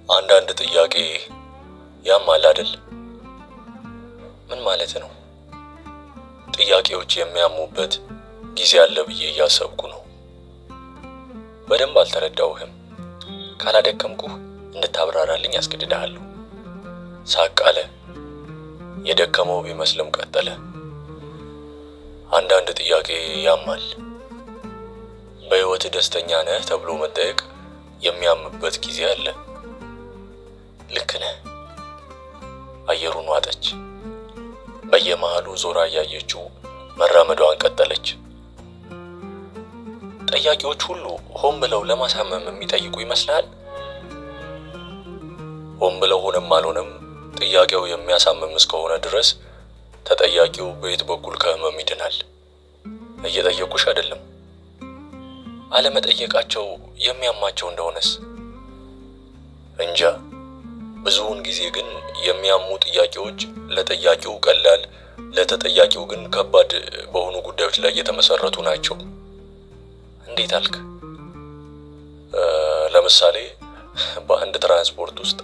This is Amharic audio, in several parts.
አንዳንድ ጥያቄ ያማል አይደል? ምን ማለት ነው? ጥያቄዎች የሚያሙበት ጊዜ አለ ብዬ እያሰብኩ ነው። በደንብ አልተረዳውህም። ካላደከምኩህ እንድታብራራልኝ አስገድድሃለሁ። ሳቅ አለ። የደከመው ቢመስልም ቀጠለ። አንዳንድ ጥያቄ ያማል። በሕይወት ደስተኛ ነህ ተብሎ መጠየቅ የሚያምበት ጊዜ አለ። ልክ ነህ። አየሩን ዋጠች። በየመሃሉ ዞራ እያየችው መራመዷን ቀጠለች። ጠያቂዎች ሁሉ ሆን ብለው ለማሳመም የሚጠይቁ ይመስልሃል? ሆን ብለው ሆነም አልሆነም ጥያቄው የሚያሳምም እስከሆነ ድረስ ተጠያቂው በየት በኩል ከህመም ይድናል? እየጠየቁሽ አይደለም። አለመጠየቃቸው የሚያማቸው እንደሆነስ? እንጃ። ብዙውን ጊዜ ግን የሚያሙ ጥያቄዎች ለጠያቂው ቀላል፣ ለተጠያቂው ግን ከባድ በሆኑ ጉዳዮች ላይ የተመሰረቱ ናቸው። እንዴት አልክ? ለምሳሌ በአንድ ትራንስፖርት ውስጥ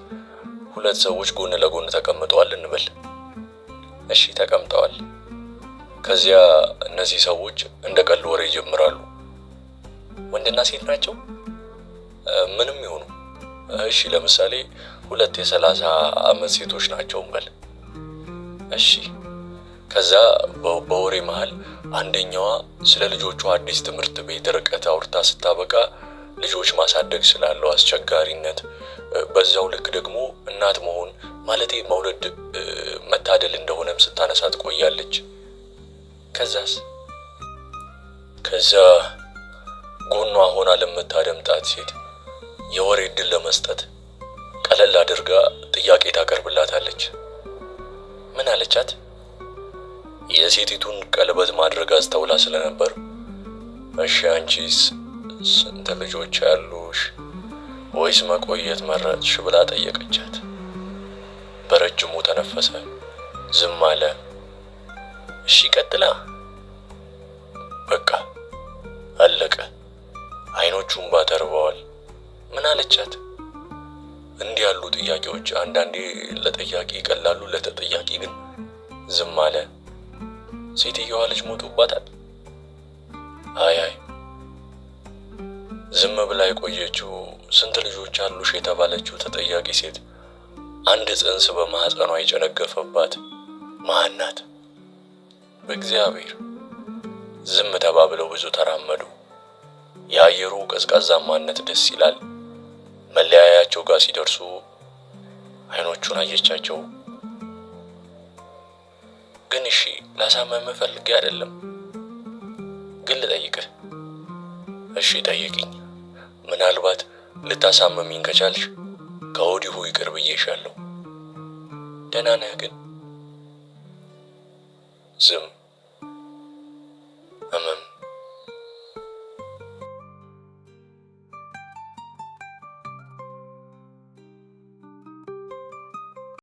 ሁለት ሰዎች ጎን ለጎን ተቀምጠዋል እንበል። እሺ ተቀምጠዋል። ከዚያ እነዚህ ሰዎች እንደ ቀልድ ወሬ ይጀምራሉ። ወንድና ሴት ናቸው? ምንም ይሁኑ። እሺ ለምሳሌ ሁለት የ30 ዓመት ሴቶች ናቸው እንበል። እሺ ከዛ በወሬ መሃል አንደኛዋ ስለ ልጆቿ አዲስ ትምህርት ቤት ርቀት አውርታ ስታበቃ ልጆች ማሳደግ ስላለው አስቸጋሪነት፣ በዛው ልክ ደግሞ እናት መሆን ማለቴ መውለድ መታደል እንደሆነም ስታነሳ ትቆያለች። ከዛስ? ከዛ ጎኗ ሆና ለምታደምጣት ሴት የወሬ ዕድል ለመስጠት ቀለል አድርጋ ጥያቄ ታቀርብላታለች። ምን አለቻት? የሴቲቱን ቀለበት ማድረግ አስተውላ ስለነበር፣ እሺ አንቺስ ስንት ልጆች ያሉሽ ወይስ መቆየት መረጥሽ ብላ ጠየቀቻት። በረጅሙ ተነፈሰ፣ ዝም አለ። እሺ ቀጥላ። በቃ አለቀ። አይኖቹ እንባ ተርበዋል። ምን አለቻት? እንዲህ ያሉ ጥያቄዎች አንዳንዴ ለጠያቂ ይቀላሉ፣ ለተጠያቂ ግን ዝም አለ። ሴትየዋ ልጅ ሞቶባታል። አይ አይ ዝም ብላ የቆየችው ስንት ልጆች አሉሽ የተባለችው ተጠያቂ ሴት አንድ ጽንስ በማህፀኗ የጨነገፈባት መሃን ናት። በእግዚአብሔር ዝም ተባብለው ብዙ ተራመዱ። የአየሩ ቀዝቃዛማነት ደስ ይላል። መለያያቸው ጋር ሲደርሱ አይኖቹን አየቻቸው። ግን እሺ ላሳመምህ ፈልጌ አይደለም፣ ግን ልጠይቅህ። እሺ ጠይቅኝ። ምናልባት ልታሳመሚኝ ከቻልሽ ከወዲሁ ይቅር ብዬሻለሁ። ደህና ነህ ግን? ዝም። ህመም።